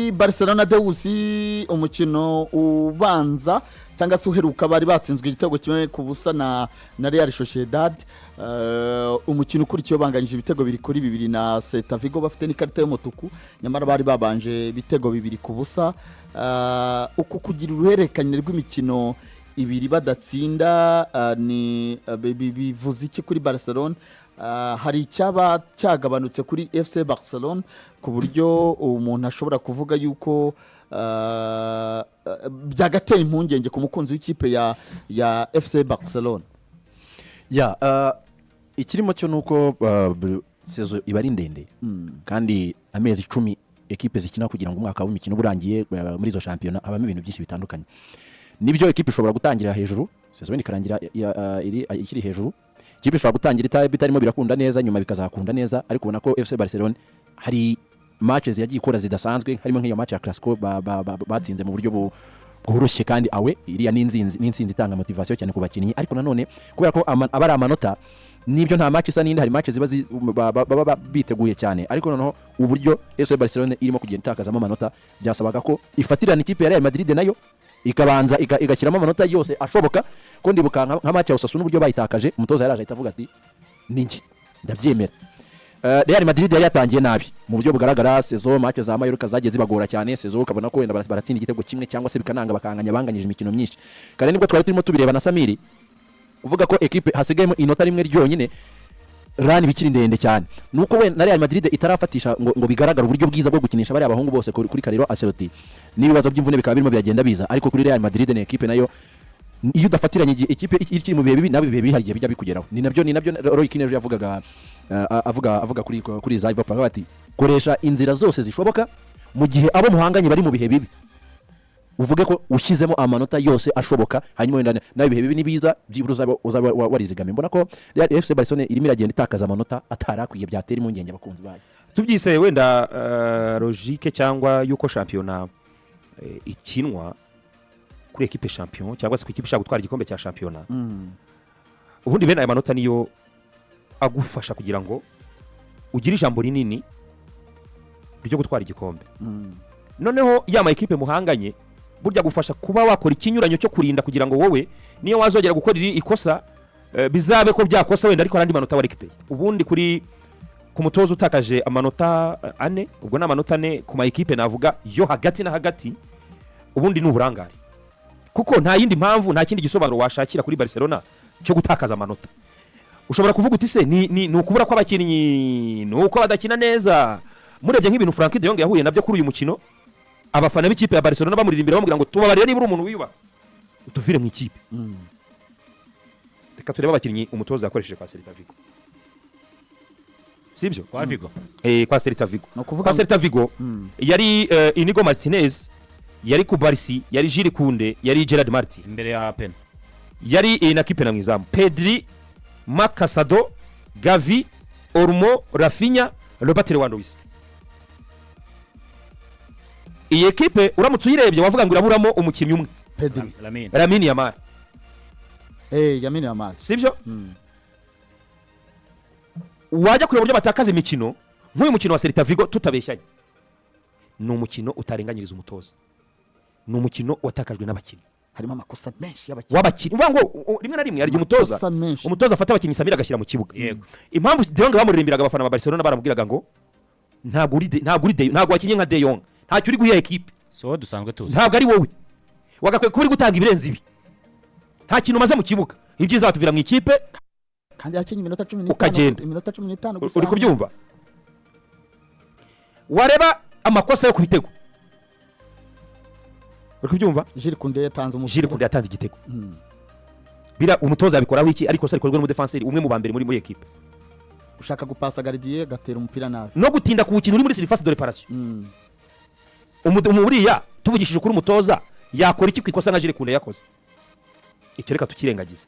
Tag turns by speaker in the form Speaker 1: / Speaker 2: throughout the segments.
Speaker 1: Kuri Barcelona, Deus, umukino ubanza cyangwa se uheruka bari batsinzwe igitego 1-0 na Real Sociedad. Umukino ukurikiyeho banganyije ibitego 2-2 na Celta Vigo, bafite n'ikarita y'umutuku, nyamara bari babanje ibitego 2-0. Uku kugira uruhererekane rw'imikino ibiri badatsinda ni bivuze iki kuri Barcelona? Hari icyaba cyagabanutse kuri FC Barcelona ku buryo umuntu ashobora kuvuga yuko byagateye impungenge ku mukunzi w'ikipe ya FC Barcelona?
Speaker 2: Ya, ikirimo cyo ni uko saison iba ari ndende, kandi amezi 10 ekipe zikina kugira ngo umwaka w'imikino uba urangiye, muri izo shampiyona habamo ibintu byinshi bitandukanye. Nibyo, ekipe ishobora gutangira hejuru, saison wenda ikarangira ikiri hejuru. Ikipe ishobora gutangira bitarimo birakunda neza, nyuma bikazakunda neza. Ariko ubona ko FC Barcelona hari matches yagiye ikora zidasanzwe, harimo nk'iyo match ya Clasico batsinze mu buryo bworoshye, kandi awe iriya ni insinzi itanga motivation cyane ku bakinnyi. Ariko nanone kubera ko aba ari amanota, nibyo nta match isa n'indi, hari match ziba baba biteguye cyane. Ariko noneho uburyo FC Barcelona irimo kugenda itakazamo amanota, byasabaga ko ifatirana ikipe ya Real Madrid, nayo ikabanza igashyiramo amanota yose ashoboka. Ko ndibuka nka match ya Osasuna, uburyo bayitakaje, umutoza yaraje ahita avuga ati: "Ni njye, ndabyemera." Real Madrid yari yatangiye nabi mu buryo bugaragara saison. Match za Mallorca zagiye zibagora cyane saison, ukabona ko wenda baratsinda igitego kimwe cyangwa se bikananga, bakanganya, banganyije imikino myinshi. Kare nibwo twari turimo tubireba na Samiri, uvuga ko ekipe hasigayemo inota rimwe ryonyine, run bikiri ndende cyane. Nuko we na Real Madrid itarafatisha ngo bigaragare uburyo bwiza bwo gukinisha bariya bahungu bose kuri Carlo Ancelotti, n'ibibazo by'imvune bikaba birimo biragenda biza. Ariko kuri Real Madrid ni ekipe nayo iyo udafatiranye igihe ikipe ikiri mu bihe bibi, nawe ibihe bibi hari igihe bijya bikugeraho. Ni nabyo Roy Keane ejo yavugaga, avuga kuri za Liverpool, avuga ati: "Koresha inzira zose zishoboka mu gihe abo muhanganye bari mu bihe bibi, uvuge ko ushyizemo amanota yose ashoboka, hanyuma wenda nawe ibihe bibi nibiza byibura uzaba warizigamiye." Mbona ko Real FC Barcelona irimo iragenda itakaza amanota atari akwiye, byatera impungenge abakunzi bayo.
Speaker 3: Tubyise wenda logique cyangwa yuko shampiyona ikinwa kuri ekipe champion cyangwa se ku ikipe ishaka gutwara igikombe cya shampiyona, ubundi bene aya manota niyo agufasha kugira ngo ugire ijambo rinini ryo gutwara igikombe. Noneho ya ma ekipe muhanganye burya gufasha kuba wakora ikinyuranyo cyo kurinda, kugira ngo wowe niyo wazongera gukora iri ikosa, bizabe ko byakosa wenda, ariko hari andi manota wa récupéré. Ubundi ku mutoza utakaje amanota 4, ubwo ni amanota 4 ku ma ekipe navuga yo hagati na hagati, ubundi ni uburangare, kuko nta yindi mpamvu, nta kindi gisobanuro washakira kuri Barcelona cyo gutakaza amanota. Ushobora kuvuga uti: "Se ni ukubura kw'abakinnyi, ni uko badakina neza?" Murebye nk'ibintu Frenkie de Jong yahuye nabyo kuri uyu mukino, abafana b'ikipe ya Barcelona bamuririmbira, bamubwira ngo: "Tubabarire, niba uri umuntu wiyubaha utuvire mu ikipe." Reka turebe abakinnyi umutoza yakoresheje kwa Celta Vigo, sibyo?
Speaker 4: Kwa Vigo.
Speaker 3: Kwa Celta Vigo.
Speaker 1: Ni ukuvuga
Speaker 3: Kwa Celta Vigo yari Inigo Martinez, yari Cubarsi, yari Jules Kounde, yari Gerard Martin
Speaker 4: imbere ya Pena.
Speaker 3: Yari Inaki Pena mu izamu, Pedri, Marc Casado, Gavi, Olmo, Raphinha, Robert Lewandowski. Iyi ekipe uramutse uyirebye wavuga ngo iraburamo umukinnyi umwe.
Speaker 1: Pedri.
Speaker 4: Lamine.
Speaker 3: Lamine Yamal.
Speaker 1: Lamine Yamal.
Speaker 3: Sibyo? Wajya kureba uburyo batakaza imikino, nk'uyu mukino wa Celta Vigo, tutabeshyanye, ni umukino utarenganyiriza umutoza, ni umukino watakajwe n'abakinnyi.
Speaker 1: Harimo amakosa menshi y'abakinnyi.
Speaker 3: W'abakinnyi. Uvuga ngo rimwe na rimwe hari igihe umutoza
Speaker 1: Amakosa menshi.
Speaker 3: umutoza afata abakinnyi, Samira, agashyira mu kibuga. Impamvu De Jong bamuririmbiraga, abafana ba Barcelona baramubwiraga ngo: "Ntabwo wakinnye nka De Jong, ntacyo uri guha ekipe."
Speaker 4: Si wowe dusanzwe tuzi.
Speaker 3: Ntabwo ari wowe wagakwiye kuba uri gutanga ibirenze ibi, nta kintu umaze mu kibuga, ibyiza watuvira mu ikipe.
Speaker 1: Kandi yakinnye iminota 15.
Speaker 3: Ukagenda.
Speaker 1: Iminota 15 gusa.
Speaker 3: Uri kubyumva? Wareba amakosa yo ku bitego, uri kubyumva?
Speaker 1: Jules Kounde yatanze umupira.
Speaker 3: Jules Kounde yatanze igitego. Bira umutoza yabikoraho iki? Ariko se rikorwa n'umudefanseri umwe mu ba mbere muri ekipe.
Speaker 1: Ushaka gupasa gardien, gatera umupira nabi.
Speaker 3: No gutinda kuwukina uri muri surface de réparation. Buriya tuvugishije kuri umutoza yakora iki ku ikosa nka Jules Kounde yakoze? Icyo reka tukirengagize.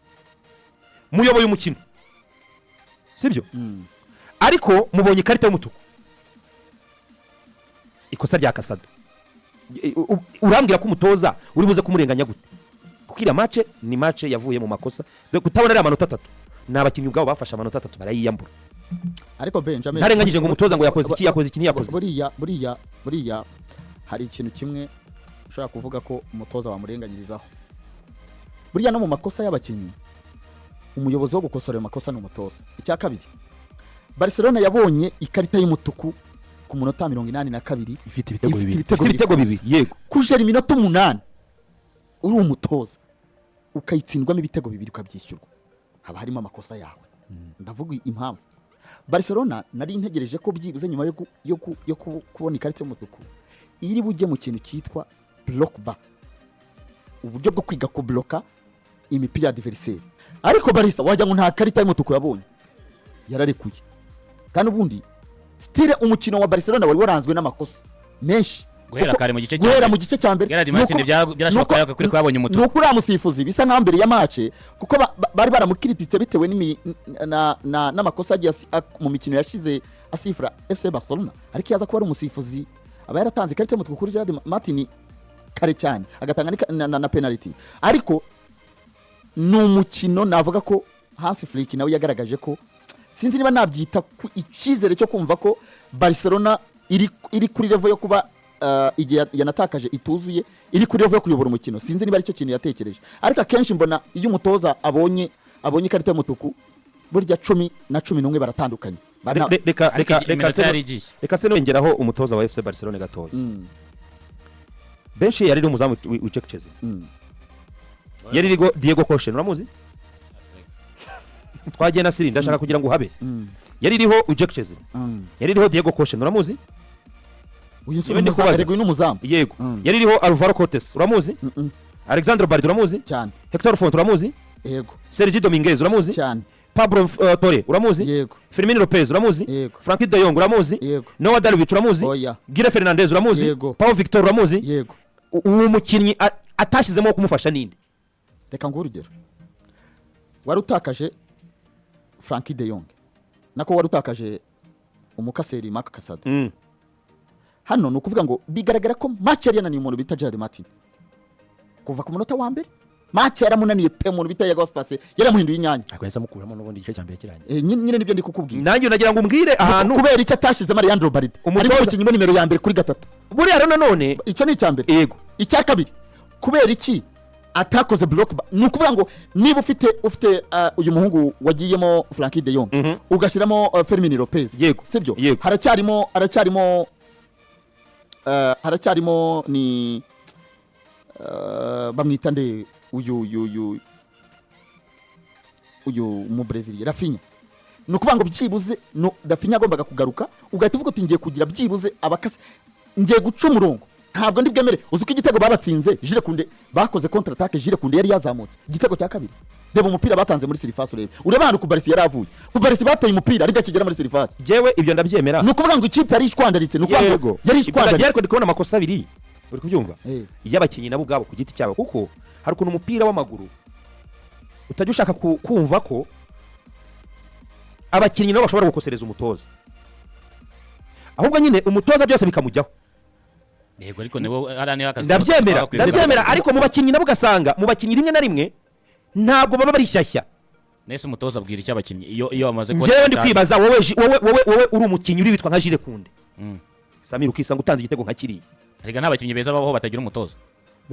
Speaker 3: Muyoboye umukino, sibyo? Ariko mubonye ikarita y'umutuku, ikosa rya Casado. Urambwira ko umutoza uri buze kumurenganya gute? Kuko iriya match ni match yavuye mu makosa. Dore kutabona ariya manota 3, ni abakinnyi ubwabo bafashe amanota 3 barayiyambura.
Speaker 1: Ariko Benjamin,
Speaker 3: Ntarenganyije ngo umutoza ngo yakoze iki, yakoze iki, ntiyakoze.
Speaker 1: Buriya Hari ikintu kimwe ushobora kuvuga ko umutoza wamurenganyirizaho. Burya no mu makosa y'abakinnyi, umuyobozi wo gukosora ayo makosa ni umutoza. Icya kabiri, Barcelona yabonye ikarita y'umutuku ku munota 82.
Speaker 2: Ifite ibitego
Speaker 1: Ifite
Speaker 2: bibiri.
Speaker 1: ibitego.
Speaker 3: Ifite ibitego bibiri, yego.
Speaker 1: Kujera iminota 8 uri umutoza, ukayitsindwamo ibitego bibiri, ukabyishyurwa, haba harimo amakosa yawe. Ndavuga impamvu Barcelona nari ntegereje ko byibuze nyuma yo kubona ikarita y'umutuku iri bujye mu kintu cyitwa bloc bas, uburyo bwo kwiga kubloka imipira ya adversaire. Ariko Barça wagira ngo nta karita y'umutuku yabonye, yararekuye. Kandi ubundi style umukino wa Barcelona wari waranzwe n'amakosa menshi.
Speaker 4: Guhera kare mu gice cya
Speaker 1: guhera
Speaker 4: mbere.
Speaker 1: mu gice cya mbere.
Speaker 4: Gerard Martin byarashoboka ko yabonye umutuku.
Speaker 1: Ni uko uriya musifuzi bisa nkaho mbere ya match, kuko bari baramukirititse bitewe n'amakosa yagiye mu mikino yashize asifura FC Barcelona. Ariko iyo aza kuba ari umusifuzi, aba yaratanze ikarita y'umutuku kuri Gerard Martin kare cyane, agatanga na penalty. Ariko ni umukino navuga ko Hansi Flick nawe yagaragaje ko, sinzi niba nabyita icyizere cyo kumva ko Barcelona iri kuri level yo kuba igihe yanatakaje ituzuye, iri kuri level yo kuyobora umukino. Sinzi niba aricyo kintu yatekereje, ariko akenshi mbona iyo umutoza abonye ikarita y'umutuku, burya 10 na 11 baratandukanye.
Speaker 3: Reka
Speaker 4: Ariko
Speaker 3: reka reka
Speaker 4: iminota yari igiye.
Speaker 3: Reka se nongeraho umutoza wa FC Barcelona gatoya. Benshi yari umuzamu Wojciech Szczesny, yari irigo Diego Kochen, uramuzi? Twagiye na Siri, ndashaka kugira ngo uhabe. Yari iriho Wojciech Szczesny, yari iriho Diego Kochen, uramuzi?
Speaker 1: Uyu si
Speaker 3: Niba ndi
Speaker 1: umuzamu.
Speaker 3: kubaza.
Speaker 1: Erega uyu ni umuzamu.
Speaker 3: Yego. Yari iriho Alvaro Cortes, uramuzi? Alexandre Balde, uramuzi?
Speaker 1: Cyane.
Speaker 3: Hector Fort, uramuzi?
Speaker 1: Yego.
Speaker 3: Sergi Dominguez, uramuzi?
Speaker 1: Cyane.
Speaker 3: Pablo Torre, uramuzi?
Speaker 1: Yego.
Speaker 3: Fermin Lopez, uramuzi?
Speaker 1: Yego.
Speaker 3: Frenkie de Jong, uramuzi?
Speaker 1: Yego.
Speaker 3: Noah Darvich, uramuzi?
Speaker 1: Oya.
Speaker 3: Guille Fernandez, uramuzi?
Speaker 1: Yego.
Speaker 3: Pau Victor, uramuzi?
Speaker 1: Yego.
Speaker 3: Uwo mukinnyi atashyizemo wo kumufasha ninde?
Speaker 1: Reka nguhe urugero. Wari utakaje Frenkie de Jong, nako wari utakaje umukaseri Marc Casado. Hano ni ukuvuga ngo bigaragara ko match yari yananiye umuntu bita Gerard Martin kuva ku munota wa mbere. Match yaramunaniye pe. Umuntu bita Iago Aspas yaramuhinduye inyanya.
Speaker 2: Ariko yahise amukuramo n'ubundi igice cya mbere kirangiye.
Speaker 1: Nyine nibyo ndi kukubwira.
Speaker 3: Nanjye nagira ngo umbwire ahantu
Speaker 1: Kubera icyo atashyizemo Alejandro Balde ariko umukinnyi we nimero ya mbere kuri gatatu?
Speaker 3: Buriya rero nanone
Speaker 1: Icyo ni icya mbere.
Speaker 3: Yego.
Speaker 1: Icya kabiri, kubera iki atakoze bloc bas? Ni ukuvuga ngo niba ufite uyu muhungu wagiyemo Frenkie de Jong, ugashyiramo Fermin Lopez,
Speaker 3: Yego.
Speaker 1: sibyo?
Speaker 3: Yego.
Speaker 1: Haracyarimo ni bamwita nde, uyu mu Brazil, Raphinha. Ni ukuvuga ngo byibuze no Raphinha agombaga kugaruka, ugahita uvuga uti ngiye kugira byibuze abakase, ngiye guca umurongo, ntabwo ndi bwemere. Uzi ko igitego babatsinze, Jules Koundé bakoze contre attaque, Jules Koundé yari yazamutse. Igitego cya kabiri, reba umupira batanze muri surface, urebe ahantu Cubarsi yari avuye. Cubarsi bateye umupira ariko akigera muri surface.
Speaker 3: Jewe ibyo ndabyemera.
Speaker 1: Ni ukuvuga ngo ikipe yari ishwandaritse, ni ukuvuga ngo
Speaker 3: Yego.
Speaker 1: yari
Speaker 3: Ibyo
Speaker 1: ishwandaritse.
Speaker 3: Ariko ndi kubona amakosa abiri, uri kubyumva?
Speaker 1: Eh.
Speaker 3: Y'abakinnyi nabo ubwabo ku giti cyabo, kuko hari ukuntu umupira w'amaguru utajya ushaka kumva ko abakinnyi nabo bashobora gukosereza umutoza, ahubwo nyine umutoza byose bikamujyaho.
Speaker 4: Yego, ariko niwo hariya niho akazi.
Speaker 3: Ndabyemera.
Speaker 4: Bakwiye.
Speaker 3: Ndabyemera, ariko mu bakinnyi nabo ugasanga mu bakinnyi rimwe na rimwe ntabwo baba bari shyashya.
Speaker 4: Nese umutoza abwira icyo abakinnyi iyo bamaze kubona
Speaker 3: Njyewe ndi kwibaza wowe wowe uri umukinnyi uri witwa nka Jules Koundé, Samir, ukisanga utanze igitego nka kiriya.
Speaker 4: Erega nta bakinnyi beza babaho batagira umutoza.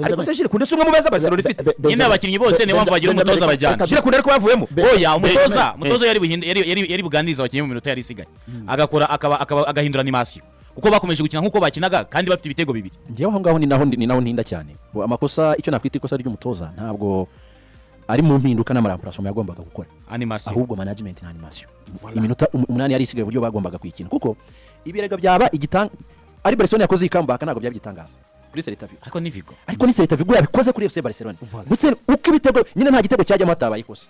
Speaker 3: Ariko se Jules Koundé si umwe mu beza Barcelona ifite?
Speaker 4: Nyine abakinnyi bose niyo mpamvu bagira umutoza bajyana.
Speaker 3: Jules Koundé ariko bavuyemo.
Speaker 4: Oya, umutoza yari buganirize abakinnyi mu minota yari isigaye, agakora akaba agahindura animation, kuko bakomeje gukina nk'uko bakinaga kandi bafite ibitego bibiri.
Speaker 2: Njyewe aho ngaho ni naho ntinda cyane. Ubu amakosa, icyo nakwita ikosa ry'umutoza, ntabwo ari mu mpinduka n'amaremplacement yagombaga gukora,
Speaker 4: animation,
Speaker 2: ahubwo management na animation. Iminota 8 yari isigaye, uburyo bagombaga kuyikina, kuko ibirega byaba igitang ari Barcelona yakoze iyi comeback, ntabwo byaba igitangaza kuri Celta Vigo.
Speaker 4: Ariko ni Vigo.
Speaker 2: Ariko ni Celta Vigo yabikoze kuri FC Barcelona. Gutsinda uko ibitego nyine, nta gitego cyajyamo hatabaye ikosa,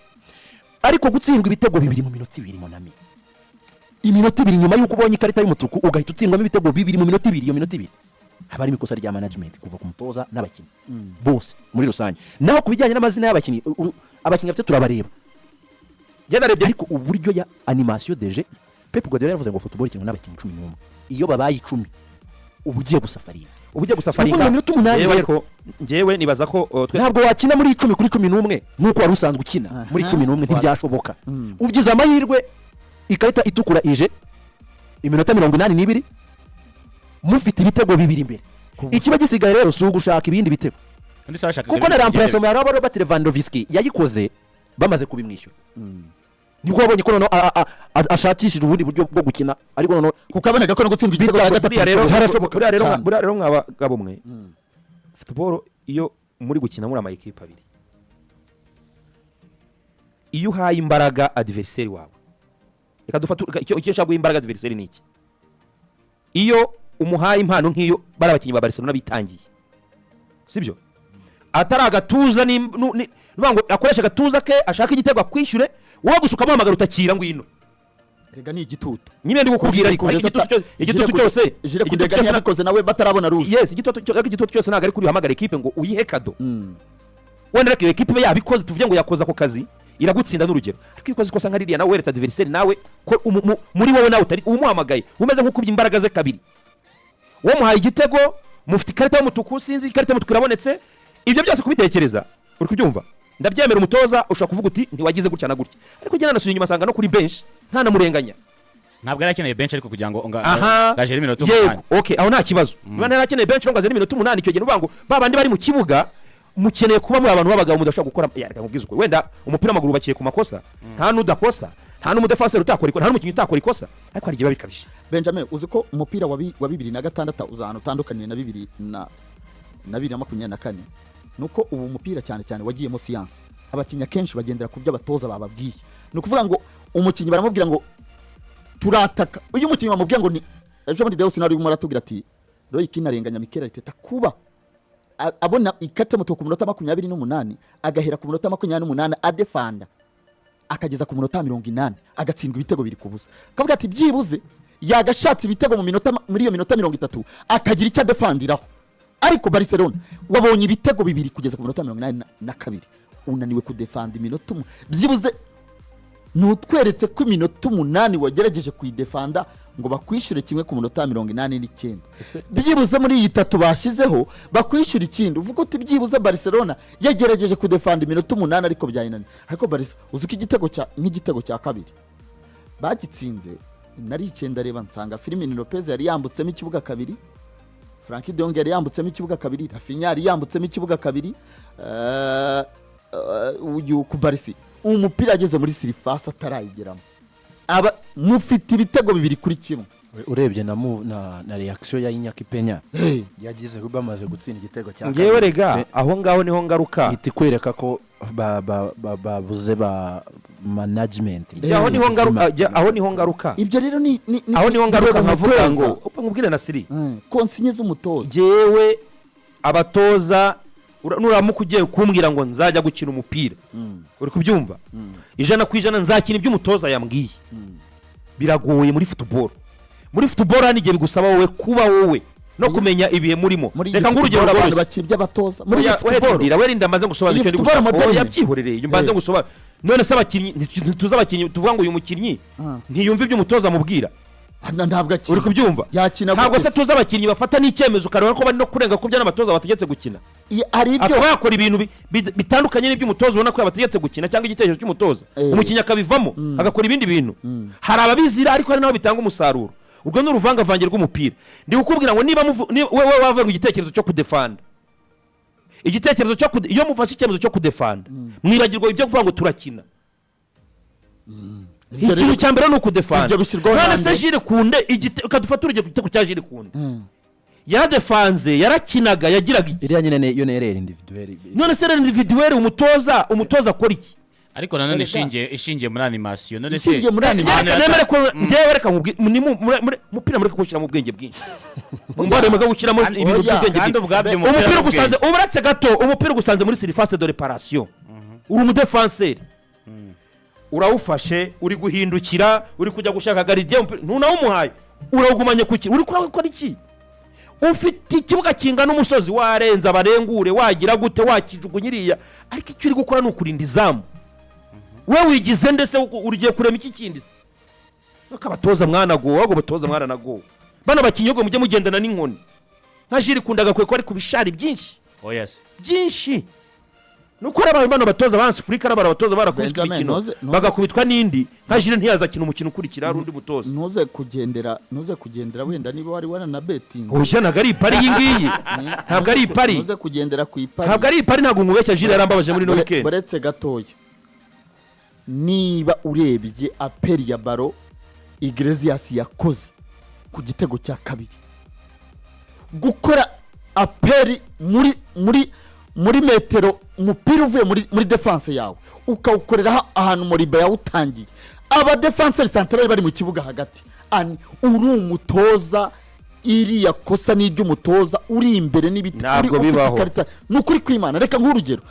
Speaker 2: ariko gutsindwa ibitego bibiri mu minota 2, monami, iminota 2 nyuma y'uko ubonye ikarita y'umutuku, ugahita utsindwamo ibitego bibiri mu minota 2, iyo minota 2 haba harimo ikosa rya management kuva ku mutoza n'abakinnyi bose muri rusange. Naho ku bijyanye n'amazina y'abakinnyi, abakinnyi bafite turabareba.
Speaker 3: Njye narebye
Speaker 2: Ariko uburyo ya animation de jeu, Pep Guardiola yavuze ngo football ikinwa n'abakinnyi 11, iyo babaye 10 uba ugiye gusafaringa.
Speaker 3: Uba ugiye gusafaringa.
Speaker 2: Kuko mu minota 8
Speaker 3: Njyewe
Speaker 2: rero,
Speaker 3: ariko njyewe nibaza ko twese
Speaker 2: ntabwo wakina muri 10 kuri 11 nk'uko wari usanzwe ukina muri 11, ntibyashoboka. Ugize amahirwe ikarita itukura ije iminota 82 mufite ibitego bibiri imbere. Ikiba gisigaye rero si ugushaka ibindi bitego,
Speaker 4: Undi se washakaga
Speaker 2: kuko na
Speaker 4: ibindi
Speaker 2: remplacement ya Robert Lewandowski yayikoze bamaze kubimwishyura, nibwo wabonye ko noneho ashakishije ubundi buryo bwo gukina, ariko noneho
Speaker 1: Kuko abonaga ko no gutsindwa igitego cya gatatu
Speaker 3: Buriya rero
Speaker 2: Byarashoboka
Speaker 3: buriya rero
Speaker 1: cyane.
Speaker 3: Buriya rero mwabagabo mwe, football iyo muri gukina muri ama ekipe abiri, iyo uhaye imbaraga adversaire wawe, reka dufate icyo nshaka guha imbaraga adversaire ni iki? Iyo umuhaye impano nk'iyo bari abakinnyi ba Barcelona bitangiye, sibyo? Atari agatuza, ni nuvuga ngo akoresha agatuza ke ashaka igitego akwishyure, wowe gusa ukamuhamagara utakira ngwino.
Speaker 1: Rega ni igitutu.
Speaker 3: Nyine ndi kukubwira, ariko igitutu cyose
Speaker 1: Jules
Speaker 3: igitutu
Speaker 1: Koundé
Speaker 3: cyose
Speaker 1: ntiyabikoze nawe batarabona rouge.
Speaker 3: Yes, ariko igitutu cyose ntabwo ari kuri uhamagara ekipe ngo uyihe cadeau. Wenda reka iyo ekipe ibe yabikoze, tuvuge ngo yakoze ako kazi iragutsinda n'urugero, ariko iyo ukoze ikosa nka ririya, nawe weretse adversaire nawe ko muri wowe nawe utari umuhamagaye, umeze nk'ukubye imbaraga ze kabiri. Uwo muhaye igitego, mufite ikarita y'umutuku, sinzi, ikarita y'umutuku irabonetse, ibyo byose kubitekereza, uri kubyumva? Ndabyemera, umutoza ushobora kuvuga uti ntiwagize gutya na gutya, ariko ugenda nasubiye inyuma asanga no kuri benshi ntanamurenganya.
Speaker 4: Ntabwo yari akeneye benshi, ariko kugira ngo ngajere iminota
Speaker 3: Yego.
Speaker 4: 8.
Speaker 3: Okay, aho nta kibazo. Niba ntari akeneye benshi ngo azane iminota 8, icyo gihe ni ukuvuga ngo ba bandi bari mu kibuga mukeneye kuba muri abantu b'abagabo mudashobora gukora. Ya, reka nkubwize ukuri, wenda umupira w'amaguru wubakiye ku makosa, nta n'udakosa, nta n'umudefanseri utakora ikosa, nta n'umukinnyi utakora ikosa, ariko hari igihe biba bikabije.
Speaker 1: Benjamin, uzi ko umupira wa 2006 uza ahantu utandukaniye na 2024, nuko ubu umupira cyane cyane wagiyemo siyansi. Abakinnyi akenshi bagendera ku byo abatoza bababwiye. Ni ukuvuga ngo umukinnyi baramubwira ngo turataka, uyu mukinnyi bamubwiye ngo ni ejo bundi Deus nawe urimo aratubwira ati Roy Keane arenganya Mikel Arteta kuba abona ikarita y'umutuku ku munota 28, agahera ku munota 28 adefanda akageza ku munota 80, agatsindwa ibitego 2-0, akavuga ati byibuze yagashatse ibitego mu minota, muri iyo minota 30 akagira icyo adefandiraho. Ariko Barcelona wabonye ibitego bibiri kugeza ku minota 82, unaniwe kudefanda iminota umwe. Byibuze ntutweretse ko iminota 8 wagerageje kuyidefanda ngo bakwishyure kimwe ku munota 89. Byibuze muri iyi tatu bashyizeho bakwishyura ikindi, uvuga uti byibuze Barcelona yagerageje kudefanda iminota 8, ariko byayinaniye. Ariko Barca, uzi ko igitego cya nk'igitego cya kabiri bagitsinze, naricaye ndareba nsanga Fermin Lopez yari yambutsemo ikibuga kabiri, Frenkie de Jong yari yambutsemo ikibuga kabiri, Raphinha yari yambutsemo ikibuga kabiri. Uyu Cubarsi umupira ageze muri surface atarayigeramo, aba mufite ibitego 2-1.
Speaker 2: Urebye na reaction ya Iñaki Peña yagize bamaze gutsinda igitego cya
Speaker 3: Ngewe
Speaker 2: kabiri.
Speaker 3: rega aho ngaho niho ngaruka.
Speaker 2: Ihita ikwereka ko babuze ba management.
Speaker 3: Jya aho niho ngaruka, jya aho niho ngaruka.
Speaker 1: Ibyo rero ni
Speaker 3: Aho niho ngaruka nkavuga
Speaker 1: umutoza.
Speaker 3: ngo upfa nkubwire na siri.
Speaker 1: Consigne z'umutoza.
Speaker 3: Ngewe abatoza, nuramuka ugiye kumbwira ngo nzajya gukina umupira, uri kubyumva, 100% nzakina ibyo umutoza yambwiye, biragoye muri football. Muri football hano igihe bigusaba wowe kuba wowe no kumenya ibihe murimo.
Speaker 1: Muri iyi
Speaker 3: Reka nguhe urugero
Speaker 1: football abantu
Speaker 3: rworoshye.
Speaker 1: bakira iby'abatoza muri iyi
Speaker 3: Oya,
Speaker 1: football.
Speaker 3: werindira, werinda mbanze gusobanura
Speaker 1: Iyi
Speaker 3: icyo ndi
Speaker 1: football
Speaker 3: gushaka.
Speaker 1: moderne.
Speaker 3: Oya, byihorere, mbanze gusobanura. None se abakinnyi, ntituzi abakinnyi tuvuga ngo uyu mukinnyi ntiyumva ibyo umutoza amubwira?
Speaker 1: Ntabwo akina.
Speaker 3: Uri kubyumva?
Speaker 1: Yakina
Speaker 3: Ntabwo
Speaker 1: gute
Speaker 3: se
Speaker 1: se?
Speaker 3: tuzi abakinnyi bafata n'icyemezo ukareba ko bari no kurenga ku byo n'abatoza bategetse gukina?
Speaker 1: Hari ibyo
Speaker 3: Akaba yakora ibintu bitandukanye n'ibyo umutoza ubona ko yabategetse gukina cyangwa igitekerezo cy'umutoza, umukinnyi akabivamo agakora ibindi bintu. Hari ababizira, ariko hari n'abo bitanga umusaruro. Urwo ni uruvangavange rw'umupira. Ndi kukubwira ngo niba wewe wavuga ngo igitekerezo cyo kudefanda, igitekerezo cyo iyo mufashe icyemezo cyo kudefanda, mwibagirwa ibyo kuvuga ngo turakina.
Speaker 1: Ibyo
Speaker 3: Ikintu cya mbere ni ukudefanda.
Speaker 1: Ibyo bishyirwaho
Speaker 3: None
Speaker 1: nande?
Speaker 3: se Jules Koundé, ukadufata urugero ku gitego cya Jules Koundé, yaradefanze, yarakinaga, yagiraga iki?
Speaker 2: Iriya nyine yo ni erreur individuelle.
Speaker 3: None se rero individuelle, umutoza akora iki?
Speaker 4: Ariko nanone ishingiye muri animation, none se
Speaker 1: Ishingiye muri animation.
Speaker 4: Ahantu
Speaker 3: Nemere ko njyewe, reka nkubwire, umupira mureke kuwushyiramo ubwenge bwinshi, umubare mureke gushyiramo ibintu
Speaker 1: Oya,
Speaker 3: by'ubwenge
Speaker 4: kandi
Speaker 3: bwinshi.
Speaker 4: Ubwabyo umupira
Speaker 3: Umupira
Speaker 4: ni
Speaker 3: ugusanze,
Speaker 4: ubwenge.
Speaker 3: uretse gato, umupira ugusanze muri surface de réparation, uri umudefanseri, urawufashe, uri guhindukira, uri kujya gushaka gardien, ntunawumuhaye, urawugumanye ku ki? Uri kurawukora iki? Ufite ikibuga kingana umusozi, warenza abarengure, wagira gute, wakijugunya iriya, ariko icyo uri gukora ni ukurinda izamu. We wigize ndetse ugiye kurema iki kindi se? Nuko abatoza mwanagowe, ahubwo abatoza mwaranagowe. Bano bakinnyi ubwo mujye mugendana n'inkoni. Nka Jules Koundé agakwiye ko ari ku bishari byinshi
Speaker 4: Oya se.
Speaker 3: byinshi. Nuko ari abantu bano batoza ba Hansi Flick, ari abatoza barakubiswe
Speaker 1: Benjamin,
Speaker 3: imikino bagakubitwa n'indi, nka Jules ntiyazakina umukino ukurikira hari undi mutoza.
Speaker 1: Ntuze kugendera wenda niba wari waranabetinze.
Speaker 3: Oya, ntabwo ari ipari iyi ngiyi, ntabwo ari ipari.
Speaker 1: Ntuze kugendera ku ipari.
Speaker 3: Ntabwo ari ipari, ntabwo nkubeshya, Jules yarambabaje muri ino weekend.
Speaker 1: Buretse gatoya, niba urebye appel ya ballon Iglesias yakoze ku gitego cya kabiri, gukora appel muri metero, umupira uvuye muri défense yawe ukawukorera ahantu Moriba yawutangiye, abadefanseri central bari mu kibuga hagati. Ani uri umutoza, iriya kosa ni iry'umutoza uri imbere n'ibiti
Speaker 3: Ntabwo
Speaker 1: uri ufite
Speaker 3: bibaho.
Speaker 1: ikarita. Ni ukuri kw'Imana. Reka nguhe urugero.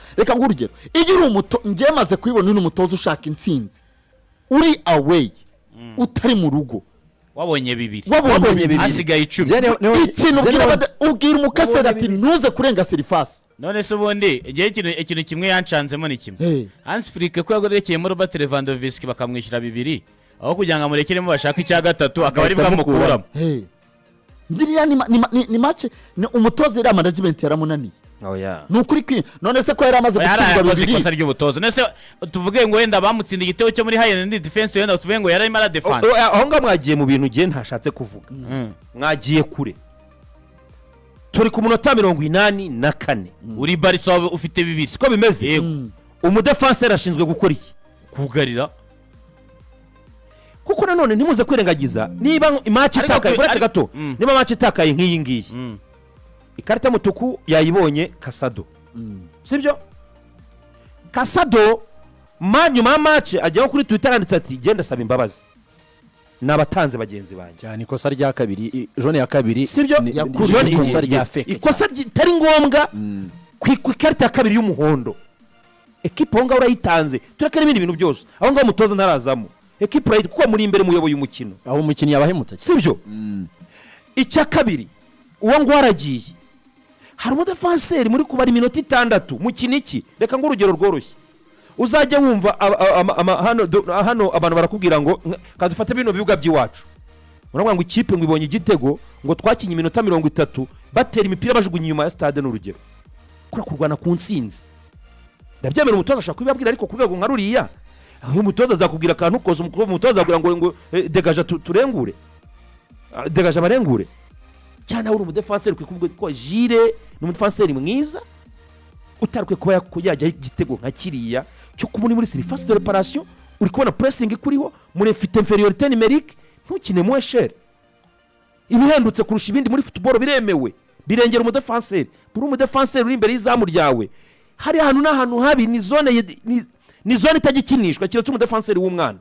Speaker 1: Iyo uri umuto, njye maze kubibona, uri umutoza ushaka intsinzi, uri away, utari mu rugo,
Speaker 4: wabonye bibiri,
Speaker 1: wabonye
Speaker 2: Wabonye
Speaker 1: bibiri,
Speaker 2: bibiri.
Speaker 4: hasigaye 10.
Speaker 1: Ikintu ubwira ubwira umukaseri ati: "Ntuze kurenga surface."
Speaker 4: None se ubundi igihe ikintu kimwe yancanzemo ni kimwe.
Speaker 1: Hey.
Speaker 4: Hans Flick ko yagorekeyemo Robert Lewandowski bakamwishyura bibiri, aho kugira ngo amurekeremo bashake icya gatatu, akaba ari
Speaker 2: Agahita
Speaker 4: bwamukuramo.
Speaker 1: Hey. Ngiriya ni match ni umutoza, iriya management yaramunaniye.
Speaker 3: Oya.
Speaker 1: Ni ukuri kwi none se ko yari amaze
Speaker 4: Yari
Speaker 1: gutsindwa
Speaker 4: yakoze
Speaker 1: bibiri?
Speaker 4: ikosa ry'ubutoza. None se tuvuge ngo wenda bamutsinda igitego cyo muri high end defense, wenda tuvuge ngo yari arimo aradefanda?
Speaker 3: Aho ngaho mwagiye mu bintu ugiye ntashatse kuvuga. Mwagiye kure. Turi ku munota 84.
Speaker 4: Uri Barça wawe ufite bibiri.
Speaker 3: Siko bimeze?
Speaker 4: Yego.
Speaker 3: Umudefanseri ashinzwe gukora iki?
Speaker 4: Kugarira.
Speaker 3: Kuko nanone ntimuze kwirengagiza, niba i match itakaye, uretse gato, niba match itakaye nk'iyi ngiyi, ikarita y'umutuku yayibonye Casado, sibyo? Casado ma nyuma ya match ajyaho kuri Twitter yanditse ati: "Genda saba imbabazi ni abatanze bagenzi banjye."
Speaker 2: Cyane, ikosa rya kabiri, jaune ya kabiri.
Speaker 3: Sibyo?
Speaker 2: Ni ikosa rya
Speaker 3: Yes.
Speaker 2: fake.
Speaker 3: Ikosa ritari ngombwa ku ikarita ya kabiri y'umuhondo. Ekipa aho ngaho urayitanze, tureke n'ibindi bintu byose, aho ngaho umutoza ntarazamo, ekipa urayitanze kuko muri imbere muyoboye umukino.
Speaker 2: Aho umukinnyi yabahemutse.
Speaker 3: Sibyo? Icya kabiri, uwo nguwo aragiye, hari umudefanseri muri kubara iminota 6 mukina iki? Reka ngo urugero rworoshye, uzajya wumva hano abantu barakubwira ngo kadufate bino bibuga by'iwacu, uravuga ngo ikipe ngo ibonye igitego, ngo twakinye iminota 30 batera imipira bajugunya inyuma ya stade. Ni urugero kuri kurwana ku ntsinzi. Ndabyemera, umutoza ashobora kubibabwira, ariko ku rwego nka ruriya, aho umutoza azakubwira akantu kose, umutoza azakubwira ngo degaja turengure. Degaje abarengure cyane. Aho uri umudefanseri ukwiye kuvuga ko Jules ni umudefanseri mwiza utarakwiye kuba yajyaho igitego nka kiriya cyo kuba uri muri surface de réparation, uri kubona pressing ikuriho, muri fite infériorité numérique, ntukine moins cher. Ibihendutse kurusha ibindi muri football biremewe, birengera umudefanseri. Buri umudefanseri uri imbere y'izamu ryawe, hari ahantu n'ahantu habi, ni zone ni zone itajya ikinishwa keretse umudefanseri w'umwana.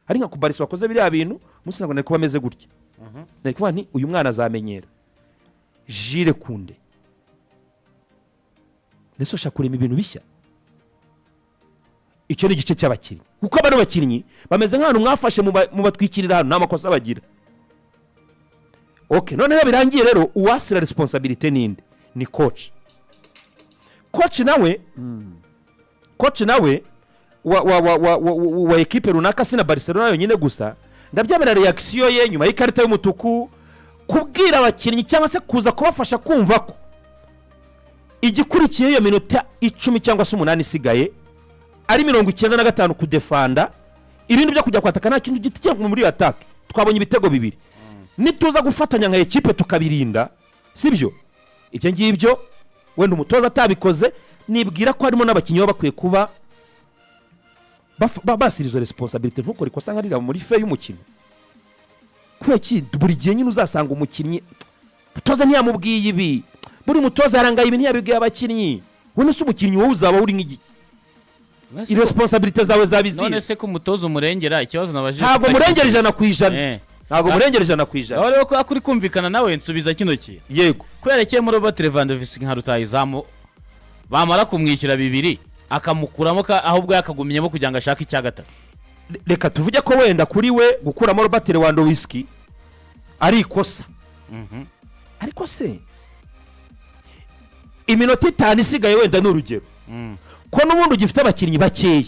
Speaker 3: Ari nka Cubarsi wakoze biriya bintu munsi, ntabwo nari kuba ameze gutya, nari kuvuga nti uyu mwana azamenyera. Jules Koundé ndetse ushaka kurema ibintu bishya. Icyo ni igice cy'abakinnyi, kuko bano bakinnyi bameze nk'ahantu mwafashe mubatwikirira ahantu nta makosa bagira. Ok, noneho birangiye rero, uwasira responsabilité ninde? Ni coach. Coach nawe wa ekipe runaka, si na Barcelona yonyine gusa. Ndabyemera, réaction ye nyuma y'ikarita y'umutuku, kubwira abakinnyi cyangwa se kuza kubafasha kumva ko igikurikiye iyo minota 10 cyangwa se 8 isigaye ari 95 kudefanda, ibindi byo kujya kwataka nta kintu giti muri iyo attaque. Twabonye ibitego bibiri, nituza gufatanya nka ekipe tukabirinda, sibyo? Ibyo ngibyo wenda umutoza atabikoze, nibwira ko harimo n'abakinnyi baba bakwiye kuba basira izo responsabilité. Ntukore ikosa nka ririya muri fin y'umukino. Kubera iki buri gihe nyine uzasanga umukinnyi, umutoza ntiyamubwiye ibi, buri mutoza yarangaye ibi ntiyabibwiye abakinnyi? Wowe se umukinnyi, wowe uzaba uri nk'igiki? Iresponsabilité zawe zaba
Speaker 4: None
Speaker 3: izihe?
Speaker 4: se ko umutoza umurengera? Ikibazo nabajije
Speaker 3: Ntabwo murengera 100%. Ntabwo murengera 100%.
Speaker 4: Aho rero ko kuri kumvikana nawe, nsubiza kino kintu.
Speaker 3: Yego.
Speaker 4: Kubera Robert Lewandowski nka rutahizamu, bamara kumwishyura bibiri akamukuramo, ahubwo yakagumyemo kugira ngo ashake icya gatatu.
Speaker 3: Reka tuvuge ko wenda kuri we gukuramo Robert Lewandowski ari ikosa, ariko se iminota 5 isigaye, wenda ni urugero, ko n'ubundi ugifite abakinnyi bakeya,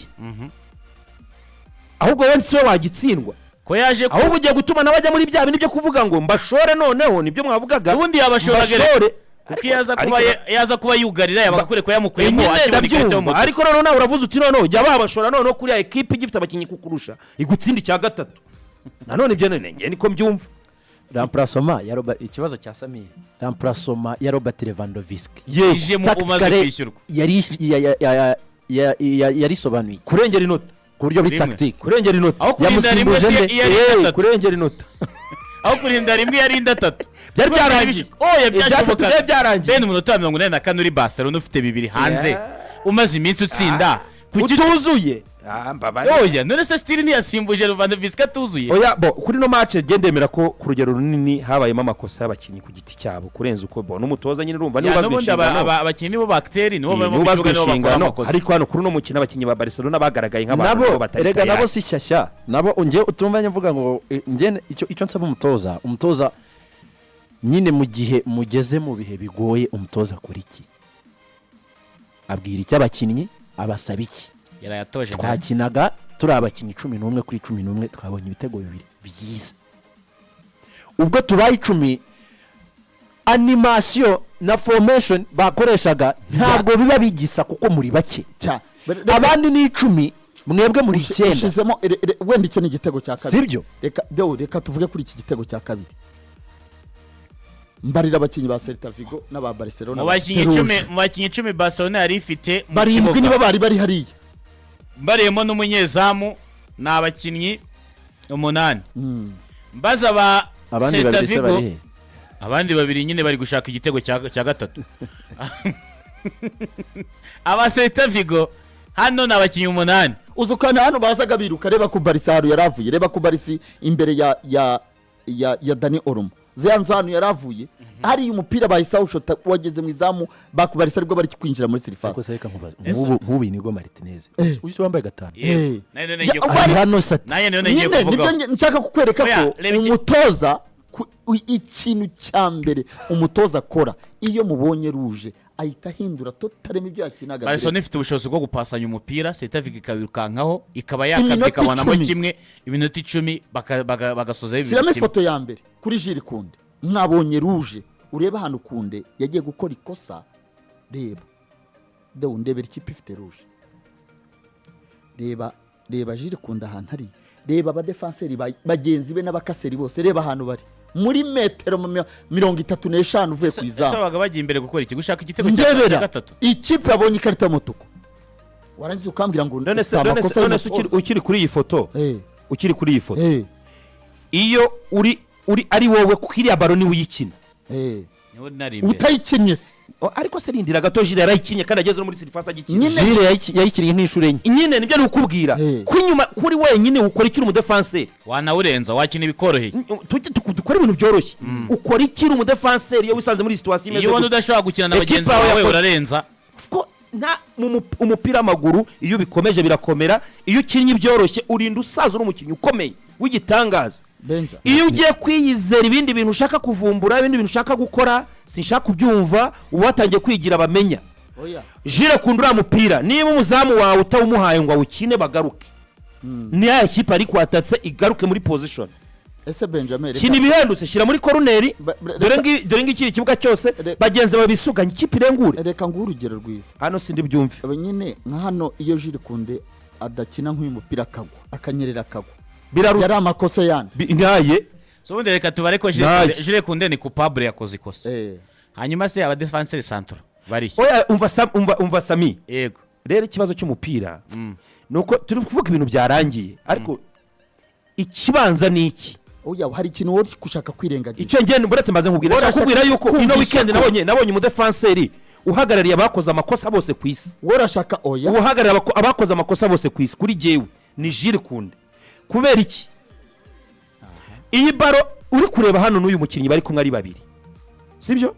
Speaker 3: ahubwo wenda si we wagitsindwa?
Speaker 4: Ko yaje ku
Speaker 3: Ahubwo ugiye gutuma nawe ajya muri bya bindi byo kuvuga ngo mbashore. Noneho nibyo mwavugaga.
Speaker 4: Ubundi yabashoraga.
Speaker 3: Mbashore.
Speaker 4: Kuko iyo aza kuba yaza kuba yugarira, yabaga akwiye kuba yamukuyemo
Speaker 3: Nyine
Speaker 4: akibona ikarita
Speaker 3: ndabyumva,
Speaker 4: y'umutuku.
Speaker 3: Ariko noneho nawe uravuze uti noneho jya babashora noneho kuriya ekipe igifite abakinnyi kukurusha igutsinda icya gatatu. Nanone ibyo none njye niko mbyumva.
Speaker 2: Remplacement ya Robert, ikibazo cya Samir, remplacement ya Robert Lewandowski
Speaker 4: Ije mu umaze
Speaker 2: tactically
Speaker 4: kwishyurwa.
Speaker 2: Yari yarisobanuye iki?
Speaker 3: Kurengera inota.
Speaker 2: Ku buryo buri
Speaker 4: Rimwe.
Speaker 2: tactique.
Speaker 3: Kurengera inota.
Speaker 4: Aho kurinda rimwe
Speaker 2: Yamusimbuje
Speaker 4: si
Speaker 2: nde?
Speaker 4: iyo ari atatu.
Speaker 3: Kurengera inota.
Speaker 4: Aho kurinda rimwe iyo arinda atatu.
Speaker 3: Byari byarangiye.
Speaker 4: Oya,
Speaker 3: Ibyatatu
Speaker 4: byashobokaga.
Speaker 3: byari byarangiye.
Speaker 4: Bene umunota wa 84 uri Barcelona ufite bibiri hanze, umaze iminsi utsinda, kuki
Speaker 3: Utuzuye. Ah, mbabarira.
Speaker 4: Oya, none se still ntiyasimbuje Lewandowski atuzuye?
Speaker 3: Oya, bo kuri no match njye ndemera ko ku rugero runini habayemo amakosa y'abakinnyi ku giti cyabo kurenza uko bo n'umutoza nyine urumva niba
Speaker 4: Ya,
Speaker 3: ubazwa
Speaker 4: n'ubundi
Speaker 3: inshingano.
Speaker 4: abakinnyi nibo bagiteri, nibo bari mu
Speaker 3: Niba ubazwa
Speaker 4: kibuga, nibo bakora
Speaker 3: inshingano.
Speaker 4: amakosa.
Speaker 3: Ariko hano kuri uno mukino abakinnyi ba Barcelona bagaragaye nk'abantu
Speaker 2: nabo
Speaker 3: nabo batari
Speaker 2: erega nabo
Speaker 3: tayari.
Speaker 2: si shyashya nabo. Njye utumva mvuga ngo njye icyo nsaba umutoza nyine, mu gihe mugeze mu bihe bigoye, umutoza akora iki? Abwira iki abakinnyi? Abasaba iki?
Speaker 4: Yarayatoje.
Speaker 2: Twakinaga turi abakinnyi 11 kuri 11, twabonye ibitego bibiri byiza. Ubwo tubaye 10, animation na formation bakoreshaga ntabwo biba bigisa kuko muri bake. Abandi ni 10, mwebwe muri 9.
Speaker 1: Ushizemo wenda icyo ni igitego cya kabiri.
Speaker 2: Sibyo?
Speaker 1: Reka dewe, reka tuvuge kuri iki gitego cya kabiri. Mbarira abakinnyi ba Celta Vigo n'aba Barcelona
Speaker 4: Mu bakinnyi
Speaker 1: bafite
Speaker 4: 10,
Speaker 1: rouge.
Speaker 4: mu bakinnyi 10 Barcelona yari ifite mu
Speaker 1: Barindwi
Speaker 4: kibuga,
Speaker 1: nibo bari bari hariya.
Speaker 4: mbariyemo n'umunyezamu, ni abakinnyi umunani. Mbaza ba
Speaker 2: Abandi
Speaker 4: Celta
Speaker 2: babiri se
Speaker 4: Vigo,
Speaker 2: bari he?
Speaker 4: Abandi babiri nyine bari gushaka igitego cya gatatu. Aba Celta Vigo hano ni abakinnyi umunani.
Speaker 1: Uzi ukuntu hano bazaga biruka? Reba ku Barisi ahantu yari avuye, reba ku Barisi imbere ya Dani Olmo, ziriya nzu ahantu yari avuye hariya, umupira bahise awushota wageze mu izamu, bakubarisa aribwo bari kwinjira muri
Speaker 2: Ariko
Speaker 1: surface.
Speaker 2: se reka nkubaze, nk'ubu iyi nigo Martinez uyu se wambaye 5
Speaker 4: Yego. Nayo niyo ngiye kuvuga.
Speaker 2: Ari hano sati.
Speaker 4: Nayo niyo ngiye
Speaker 1: Nyine nibyo
Speaker 4: kuvugaho.
Speaker 1: nshaka kukwereka
Speaker 4: Oya,
Speaker 1: ko
Speaker 4: reba
Speaker 1: umutoza ikintu cya mbere umutoza akora iyo mubonye rouge, ahita ahindura totaremo ibyo yakinaga mbere.
Speaker 4: Barcelona ifite ubushobozi bwo gupasanya umupira, Celta Vigo ikawirukankaho, ikaba yakabye,
Speaker 1: Iminota
Speaker 4: ikabonamo
Speaker 1: 10.
Speaker 4: kimwe, iminota 10 bagasozaho ibintu
Speaker 1: Shyiramo
Speaker 4: kimwe.
Speaker 1: ifoto ya mbere kuri Jules Kounde. Mwabonye rouge, urebe ahantu Kounde yagiye gukora ikosa. Reba dewe, ndebera ikipe ifite rouge. Reba, reba Jules Kounde ahantu ari, reba abadefanseri bagenzi be n'abakaseri bose, reba ahantu bari muri metero 35 uvuye ku
Speaker 4: Ese
Speaker 1: izamu.
Speaker 4: babaga bagiye imbere gukora iki? Gushaka igitego cya
Speaker 1: Ndebera
Speaker 4: gatatu?
Speaker 1: ikipe yabonye ikarita y'umutuku, warangiza ukambwira ngo
Speaker 3: None se
Speaker 1: si
Speaker 3: none se
Speaker 1: amakosa
Speaker 3: none se
Speaker 1: y'umutoza.
Speaker 3: ukiri kuri iyi foto, ukiri kuri iyi foto, iyo uri ari wowe, kuko iriya ballon niwe uyikina.
Speaker 4: Niwe nari imbere.
Speaker 1: Utayikinnye se?
Speaker 3: Oh, ariko se rindira gato, Jules yarayikinnye kandi ageze no muri surface agikina.
Speaker 1: Nyine.
Speaker 2: Jules yayikiniye nk'inshuro enye.
Speaker 3: Nyine nibyo ari kukubwira. Ko inyuma kuri wenyine ukora icyo uri umudefanseri?
Speaker 4: Wanawurenza, wakina ibikoroheye.
Speaker 3: Tujye dukore ibintu byoroshye. Ukora iki uri umudefanseri iyo wisanze muri situation imeze
Speaker 4: Iyo ubona
Speaker 3: gutya?
Speaker 4: udashobora gukina na
Speaker 3: Ekipa
Speaker 4: bagenzi
Speaker 3: yawe
Speaker 4: bawe, urarenza.
Speaker 3: Ko nta mu umupira w'amaguru iyo ubikomeje birakomera. Iyo ukinnye ibyoroshye urinda usaza uri umukinnyi ukomeye w'igitangaza.
Speaker 1: Benja.
Speaker 3: Iyo ugiye kwiyizera ibindi bintu, ushaka kuvumbura ibindi bintu, ushaka gukora, sinshaka kubyumva, uba watangiye kwigira bamenya.
Speaker 1: Oya.
Speaker 3: Jules Kounde, uriya mupira niba umuzamu wawe utawumuhaye ngo awukine, bagaruke ni ya kipe ariko watatse, igaruke muri position.
Speaker 1: Ese Benjamin,
Speaker 3: Kina ibihendutse, shyira muri koruneri. Dore ngiki ikibuga cyose bagenzi bawe bisuganye, ikipe irengure.
Speaker 1: Reka nguhe urugero rwiza.
Speaker 3: Hano sindi byumve.
Speaker 1: Aba nyine nka hano, iyo Jules Kounde adakina nk'uyu mupira akagwa, akanyerera akagwa,
Speaker 3: Biraruta.
Speaker 1: yari amakosa yandi.
Speaker 3: Ntaye.
Speaker 4: So ubundi reka tubare ko
Speaker 3: Naye.
Speaker 4: Jules Kounde ni coupable, yakoze ikosa. Hanyuma se abadefanseri central bari?
Speaker 3: Oya, umva umva Sami.
Speaker 4: Yego.
Speaker 3: Rero ikibazo cy'umupira ni uko turi kuvuga ibintu byarangiye, ariko ikibanza ni iki?
Speaker 1: Oya, hari ikintu wowe uri gushaka kwirengagiza.
Speaker 3: Icyo ngenda uretse mbaze nkubwira,
Speaker 1: Wowe
Speaker 3: nshaka
Speaker 1: urashaka
Speaker 3: kukubwira yuko ino
Speaker 1: kumvisha
Speaker 3: weekend nabonye umudefanseri uhagarariye abakoze amakosa bose ku isi.
Speaker 1: Wowe urashaka, oya.
Speaker 3: Uhagarariye abakoze amakosa bose ku isi kuri jyewe ni Jules Kounde. Kubera iki? Iyi ballon uri kureba hano n'uyu mukinnyi bari kumwe ari babiri, sibyo?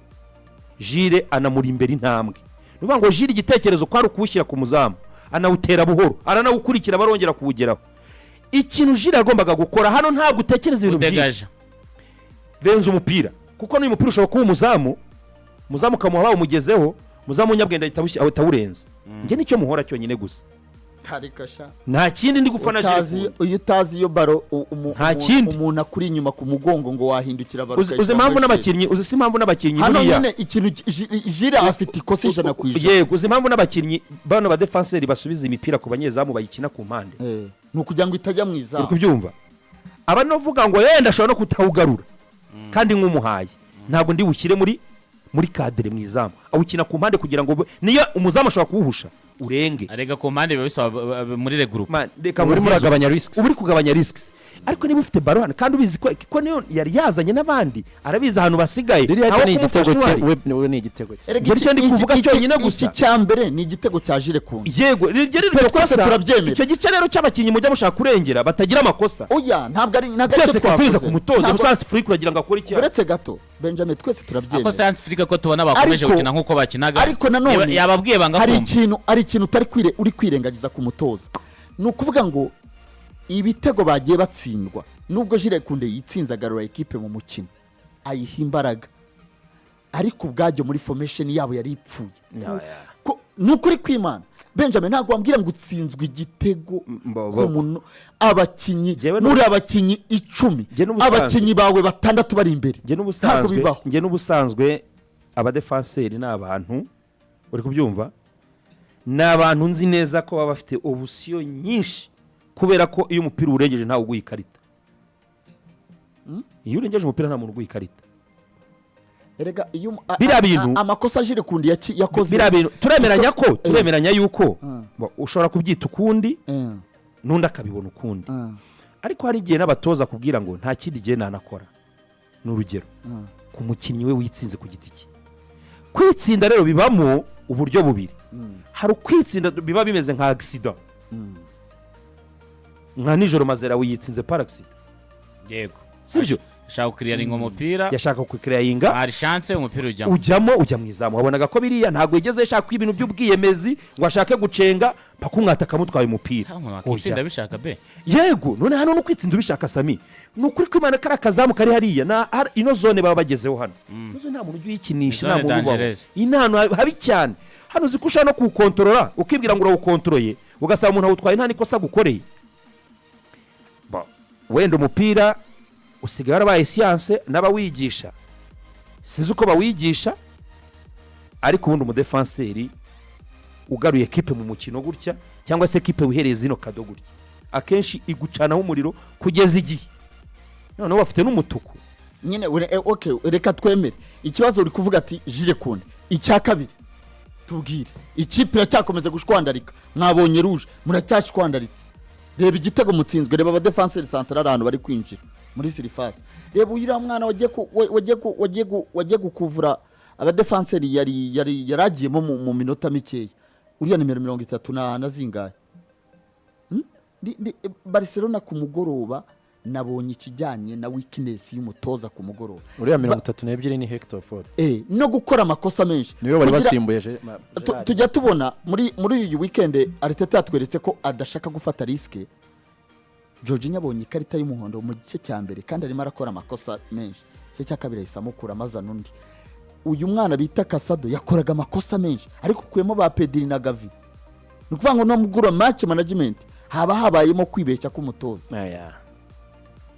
Speaker 3: Jules anamuri imbere intambwe. Ni ukuvuga ngo Jules igitekerezo kwari ukuwushyira ku muzamu, anawutera buhoro, aranawukurikira, barongera kuwugeraho. Ikintu Jules yagombaga gukora hano, ntabwo utekereza ibintu byinshi.
Speaker 4: Udegaje.
Speaker 3: Renza umupira, kuko n'uyu mupira ushobora kuba umuzamu ukamuha bawumugezeho, umuzamu w'umunyabwenge ahita awurenza. Njye nicyo muhora cyonyine gusa.
Speaker 1: Ariko sha
Speaker 3: Nta kindi ndi gufana
Speaker 1: utazi
Speaker 3: Jules Koundé.
Speaker 1: Iyo utazi iyo ballon
Speaker 3: Nta kindi.
Speaker 1: umuntu akuri inyuma ku mugongo ngo wahindukira ballon
Speaker 3: Uzi uzi impamvu n'abakinnyi, uzi si impamvu n'abakinnyi
Speaker 1: hano
Speaker 3: buriya
Speaker 1: nyine ikintu Jules afite ikosa 100%.
Speaker 3: Yego, uzi impamvu n'abakinnyi bano badefanseri basubiza imipira ku banyezamu, bayikina ku mpande?
Speaker 1: Ni ukugira ngo itajya mu
Speaker 3: Uri
Speaker 1: izamu.
Speaker 3: kubyumva? Aba novuga ngo yenda ashobora no kutawugarura, kandi nk'umuhaye ntabwo ndi bushyire muri cadre mu izamu, awukina ku mpande kugira ngo niyo umuzamu ashobora kuwuhusha urenge.
Speaker 4: Arega ku mpande biba bisaba muri regroupe.
Speaker 3: Man, reka
Speaker 2: Uba urimo
Speaker 3: nkubwize
Speaker 2: uragabanya risks.
Speaker 3: Uba uri kugabanya risks, ariko niba ufite ballon hano kandi ubizi ko niyo yari yazanye n'abandi, arabizi ahantu basigaye,
Speaker 2: Ririya
Speaker 3: ntawe
Speaker 2: ni igitego
Speaker 3: kumufasha
Speaker 2: cye.
Speaker 3: uhari.
Speaker 2: We ni igitego cye.
Speaker 1: Erega
Speaker 3: Njye nicyo ndi kuvuga cyonyine gusa.
Speaker 1: Iki cya mbere ni igitego cya Jules Koundé.
Speaker 3: Yego, iryo rero
Speaker 1: Twe
Speaker 3: iryo
Speaker 1: twese
Speaker 3: kosa
Speaker 1: turabyemera.
Speaker 3: Icyo gice rero cy'abakinnyi mujya mushaka kurengera batagira amakosa,
Speaker 1: Oya, ntabwo ari
Speaker 3: byose
Speaker 1: cyo
Speaker 3: twasubiza
Speaker 1: twavuze.
Speaker 3: ku mutoza. Ubusanzwe Flick uragira ngo akore iki?
Speaker 1: Uretse gato, Benjamin, twese
Speaker 4: Ako
Speaker 1: turabyemera.
Speaker 4: Sansi Afurika ko tubona bakomeje gukina nk'uko bakinaga.
Speaker 1: Ariko nanone
Speaker 4: Yababwiye banga
Speaker 1: hari
Speaker 4: kumva.
Speaker 1: ikintu, hari ikintu utari uri kwirengagiza ku mutoza. Ni ukuvuga ngo ibitego bagiye batsindwa, nubwo Jules Koundé yitsinze agarura ekipe mu mukino, ayiha imbaraga, ariko ubwabyo muri formation yabo yari ipfuye. Ni ukuri kw'Imana, Benjamin, ntabwo wambwira ngo utsinzwe igitego ku muntu abakinnyi
Speaker 3: Njyewe
Speaker 1: muri abakinnyi 10,
Speaker 3: Njye n'ubusanzwe-
Speaker 1: abakinnyi bawe batandatu bari imbere.
Speaker 3: Njye
Speaker 1: Ntabwo
Speaker 3: n'ubusanzwe
Speaker 1: bibaho.
Speaker 3: Njye n'ubusanzwe abadefanseri ni abantu, uri kubyumva, ni abantu nzi neza ko baba bafite option nyinshi, kubera ko iyo umupira uwurengeje ntawe uguha ikarita. Iyo urengeje umupira nta muntu uguha ikarita.
Speaker 1: Erega iyo
Speaker 3: Biriya bintu-
Speaker 1: amakosa Jules Koundé yakoze
Speaker 3: Biriya bintu turemeranya ko turemeranya yuko ushobora kubyita ukundi, n'undi akabibona ukundi, ariko hari igihe n'abatoza kubwira ngo nta kindi gihe nanakora. Ni urugero ku mukinnyi we witsinze ku giti cye. Kwitsinda rero bibamo uburyo bubiri. Hari ukwitsinda biba bimeze nka accident, nka nijoro Mazraoui yitsinze par accident. Sibyo?
Speaker 4: Ashaka gukiriyaringa umupira.
Speaker 3: Yashaka kukiriyinga.
Speaker 4: Hari chance, umupira ujyamo.
Speaker 3: Ujyamo, ujya mu izamu. Wabonaga ko biriya ntabwo yigeze ashaka ibintu by'ubwiyemezi ngo ashake gucenga mpaka umwata akamutwaye umupira.
Speaker 4: Nta muntu wakitsinda
Speaker 3: Oya.
Speaker 4: abishaka be.
Speaker 3: Yego, none hano no kwitsinda ubishaka, Sami, ni ukuri kw'Imana, kariya kazamu kari hariya na ino zone baba bagezeho hano. Ino zone nta muntu ujya uyikinisha.
Speaker 4: Ni
Speaker 3: Nta
Speaker 4: zone
Speaker 3: muntu ubaho.
Speaker 4: dangereuse.
Speaker 3: Iyi ni ahantu habi cyane. Hano uzi ko ushobora no kuwukontorora, ukibwira ngo urawukontoroye, ugasaba umuntu awutwaye nta n'ikosa agukoreye. Wenda umupira usigaye warabaye siyanse n'abawigisha sinzi uko bawigisha, ariko ubundi umudefanseri ugaruye ekipe mu mukino gutya, cyangwa se ekipe wihereye zino cadeau gutya, akenshi igucanaho umuriro kugeza igihe noneho bafite n'umutuku.
Speaker 1: Nyine okay, reka twemere ikibazo uri kuvuga ati Jules Koundé. Icya kabiri, tubwire, ikipe iracyakomeza gushwandarika. Mwabonye rouge, muracyashwandaritse. Reba igitego mutsinzwe, reba abadefanseri central ahantu bari kwinjira muri surface. Reba uriya mwana wagiye ku- wa- wagiye ku- wagiye gu- wagiye gukuvura abadefanseri, yari yaragiyemo mu minota mikeya, uriya nimero 30 na zingahe? Barcelona ku mugoroba nabonye ikijyanye na weakness y'umutoza ku mugoroba.
Speaker 2: Uriya 32 ni Hector Fort.
Speaker 1: No gukora amakosa menshi.
Speaker 2: Niwe wari wasimbuye Gerard.
Speaker 1: Tujya tubona muri iyi weekend Arteta yatweretse ko adashaka gufata risque. Jorginho abonye ikarita y'umuhondo mu gice cya mbere kandi arimo arakora amakosa menshi. Igice cya kabiri ahise amukura amazana undi. Uyu mwana bita Casado yakoraga amakosa menshi, ariko ukuyemo ba Pedri na Gavi, ni ukuvuga ngo no mugura match management haba habayemo kwibeshya k'umutoza.
Speaker 3: Aya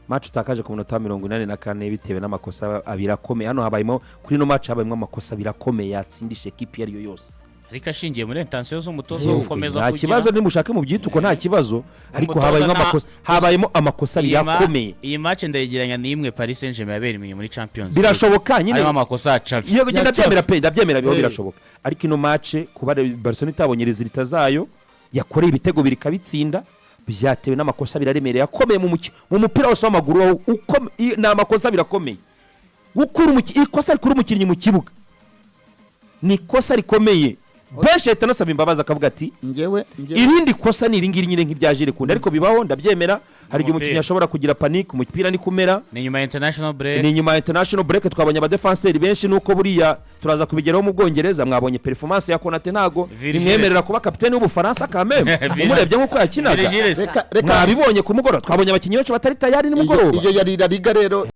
Speaker 3: match utakaje ku minota 84 bitewe n'amakosa abiri akomeye. Hano habayemo, kuri ino match habayemo amakosa abiri akomeye yatsindisha ekipi iyo ari yo yose.
Speaker 4: Ariko ashingiye muri intention z'umutoza wo gukomeza
Speaker 3: Nta
Speaker 4: kugira
Speaker 3: kibazo, nimushake mu byituko nta kibazo, ariko
Speaker 4: Umutoza
Speaker 3: habayemo amakosa, habayemo amakosa abiri akomeye.
Speaker 4: Iyi match ndayigereranya n'imwe Paris Saint-Germain yabereye muri Champions League.
Speaker 3: Birashoboka nyine.
Speaker 4: Harimo amakosa ya Xavi.
Speaker 3: Yego, ngenda
Speaker 1: Ya
Speaker 3: ndabyemera pe, ndabyemera, biba birashoboka. Ariko ino match kuba Barcelona itabonye résultat zayo, yakoreye ibitego bibiri ikabitsinda, byatewe n'amakosa abiri aremereye akomeye mu mukino. Mu mupira wose w'amaguru ni amakosa abiri akomeye. Gukura ikosa rikura umukinnyi mu kibuga ni ikosa rikomeye. Benshi ahita anasaba imbabazi akavuga ati
Speaker 1: Ngewe
Speaker 3: irindi kosa ni iringiri nyine nk'irya Jules Koundé. Ariko bibaho, ndabyemera, hari igihe umukinnyi
Speaker 4: Umupira.
Speaker 3: ashobora kugira panique, umupira ni kumera.
Speaker 4: Ni nyuma ya international break.
Speaker 3: Ni nyuma ya international break. Twabonye abadefanseri benshi, nuko buriya turaza kubigeraho mu Bwongereza. Mwabonye performance ya Konate, ntago
Speaker 4: Virgil.
Speaker 3: bimwemerera kuba kapiteni w'Ubufaransa kameme, umurebye nk'uko yakinaga.
Speaker 4: Virgil.
Speaker 1: Reka
Speaker 3: Mwabibonye ku mugoroba, twabonye abakinnyi benshi batari tayari nimugoroba.
Speaker 1: Iyo yari La Liga rero.